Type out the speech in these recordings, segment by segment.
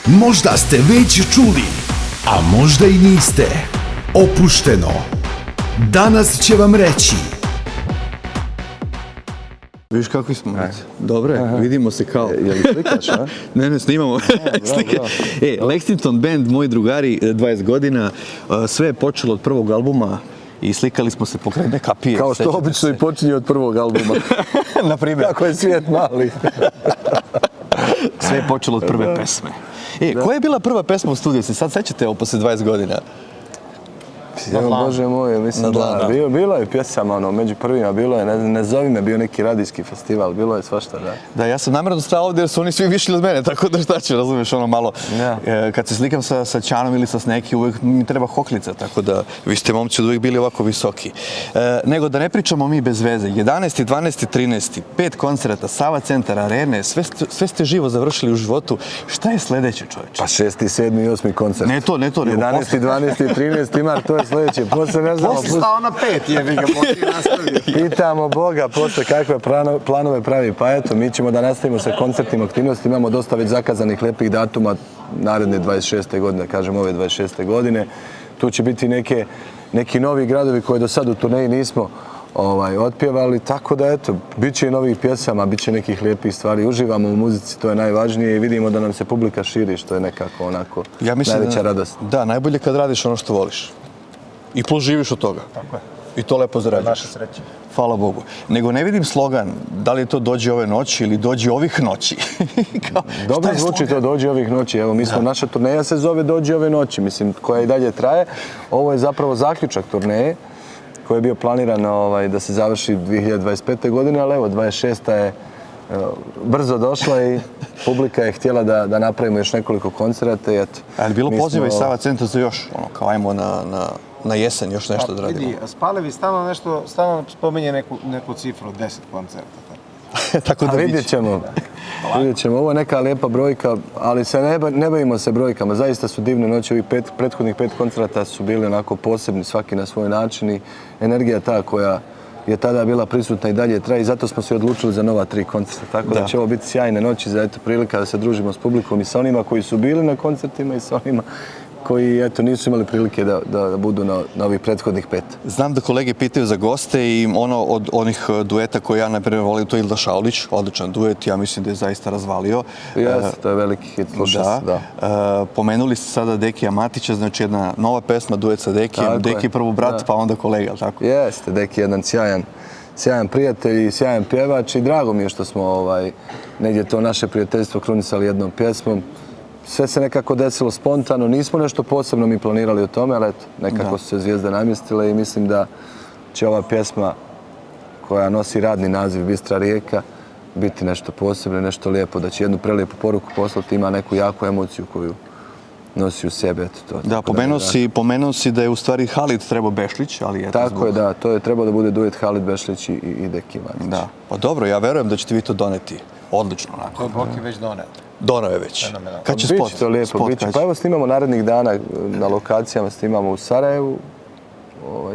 Možda ste već čuli, a možda i niste. Opušteno. Danas će vam reći. Viš kakvi smo? Dobre, vidimo se kao... Je li slikaš, a? Ne, snimamo. Lexington Band, moji drugari, 20 godina, sve je počelo od prvog albuma i slikali smo se pokraj neke kapije. Kao što obično i počinje od prvog albuma. Na primjer. Kako je svijet mali. Sve je počelo od prve pesme. Koja je bila prva pesma u studiju? Se sad sećate ovo posle 20 godina? Bože moj, mislim da, bilo je pjesama, među prvima, bilo je, ne zovi me, bio neki radijski festival, bilo je svašta, da. Da, ja sam namjerno stao ovdje jer su oni svi višli od mene, tako da šta ću, razumiješ, ono malo. Kad se slikam sa Ćanom ili sa Sneki, uvijek mi treba hoklica, tako da vi ste momci od uvijek bili ovako visoki. Nego da ne pričamo mi bez veze, 11. 12. 13. 5 koncerata, Sava centar, arene, sve ste živo završili u životu. Šta je sljedeće, čovječe? Pa 6., 7. i 8. koncert. Ne to. 11. 12. i 13. Mart, to je sljedeće. Posle ne znamo... Posle stao na 5, jebi ga, posle nastavio. Pitamo Boga posle kakve planove pravi. Pa eto, mi ćemo da nastavimo sa koncertima, aktivnostima. Imamo dosta već zakazanih lepih datuma naredne 26. godine, kažem ove 26. godine. Tu će biti neki novi gradovi koje do sad u turneji nismo otpjevali, tako da eto, bit će i novih pjesama, bit će nekih lijepih stvari. Uživamo u muzici, to je najvažnije i vidimo da nam se publika širi, što je nekako onako najveća radost. Da, najbolje kad radiš ono što voliš. I plus živiš od toga. Tako je. I to lepo zarađuješ. Naša sreća. Hvala Bogu. Nego ne vidim slogan, da li je to dođi ove noći ili dođi ovih noći. Dobro zvuči to dođi ovih noći. Evo, mi smo, naša turneja se zove dođi ove noći, mislim, koja i dalje traje. Ovo je zapravo zaključak turneje koji je bio planiran da se završi 2025. godine, ali evo, 26. je brzo došla i publika je htjela da napravimo još nekoliko koncerata i eto. A je li bilo poziva iz Sava centra za još, kao ajmo na jesen još nešto da radimo? Vidi, Spalevi stalno spominje neku cifru od 10 koncerta. Tako da vidjet ćemo. Ovo je neka lijepa brojka, ali ne bavimo se brojkama. Zaista su divne noći. Ovih prethodnih 5 koncerata su bili onako posebni, svaki na svoj način i energija ta koja je tada bila prisutna i dalje traje i zato smo se odlučili za nova 3 koncerta. Tako da će ovo biti sjajne noći za prilika da se družimo s publikom i sa onima koji su bili na koncertima i sa onima koji nisu imali prilike da budu na ovih prethodnih 5. Znam da kolege pitaju za goste i ono od onih dueta koje ja najprije volim, to je Ilda Šaulić, odličan duet, ja mislim da je zaista razvalio. Jeste, to je veliki hit, sluša se, da. Pomenuli ste sada Dekija Matića, znači jedna nova pesma, duet sa Dekijem, Deki prvo brat, pa onda kolega, tako? Jeste, Deki je jedan sjajan prijatelj i sjajan pjevač i drago mi je što smo negdje to naše prijateljstvo krunisali jednom pjesmom. Sve se nekako desilo spontano, nismo nešto posebno mi planirali o tome, ali eto, nekako su se zvijezde namjestile i mislim da će ova pjesma koja nosi radni naziv Bistra rijeka biti nešto posebno, nešto lijepo, da će jednu prelijepu poruku poslati, ima neku jaku emociju koju nosi u sebe. Da, pomenuo si da je u stvari Halid trebao Bešlić, ali eto zbog... Tako je, da, to je trebao da bude duet Halid Bešlić i Deki Matić. Da, pa dobro, ja verujem da ćete vi to doneti odlično onako. To je Boki već doneo. Donao je već. Kad će spot? Biće to lijepo, biće. Pa evo snimamo narednih dana na lokacijama, snimamo u Sarajevu,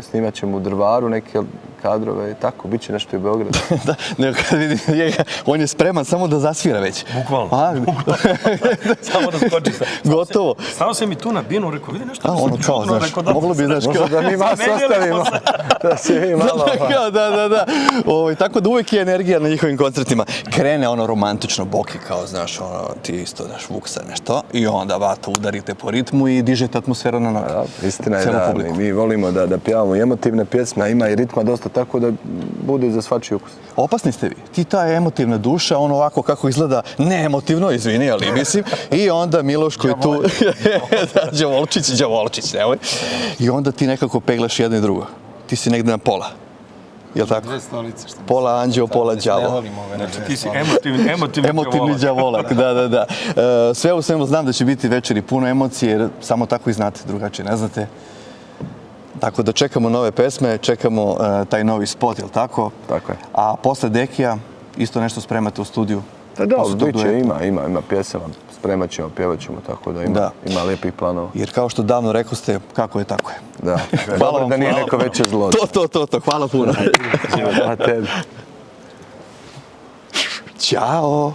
snimat ćemo u Drvaru neke kadrove i tako, bit će nešto i u Beogradu. Da, nego kad vidim njega, on je spreman samo da zasvira već. Bukvalno. Samo da skoči se. Gotovo. Stao sam i tu na binu, rekao, vidi nešto. Ono kao, znaš, moglo bi, znaš, kao... Da mi vas ostavimo, da se vi malo... Da. Tako da uvijek je energija na njihovim koncertima. Krene ono romantično, Boki kao, znaš, ti isto, znaš, Vuksa nešto, i onda vata udarite po ritmu i dižete atmosferu na noge. Istina je da, mi volimo da pjevamo i emotivne pjesme, a ima i ritma dosta tako da bude za svačiji ukus. Opasni ste vi. Ti ta emotivna duša, ono ovako kako izgleda neemotivno, izvini, ali mislim, i onda Miloš koji tu... Đavolčić, nemoj. I onda ti nekako peglaš jedno i drugo. Ti si negde na pola. Jel' tako? Dve stolice. Pola anđeo, pola đavo. Znači ti si emotivni đavolak, da. Sve u svemu znam da će biti večer i puno emocije, jer samo tako i znate, drugačije ne znate. Tako da čekamo nove pesme, čekamo taj novi spot, jel' tako? Tako je. A posle Dekija isto nešto spremate u studiju? Da, biće, ima pjesama, spremat ćemo, pjevat ćemo, tako da ima lijepih planova. Jer kao što davno rekao ste, kako je, tako je. Da, dobro da nije neko veće zlo. To, hvala puno. Hvala tebi. Ćao.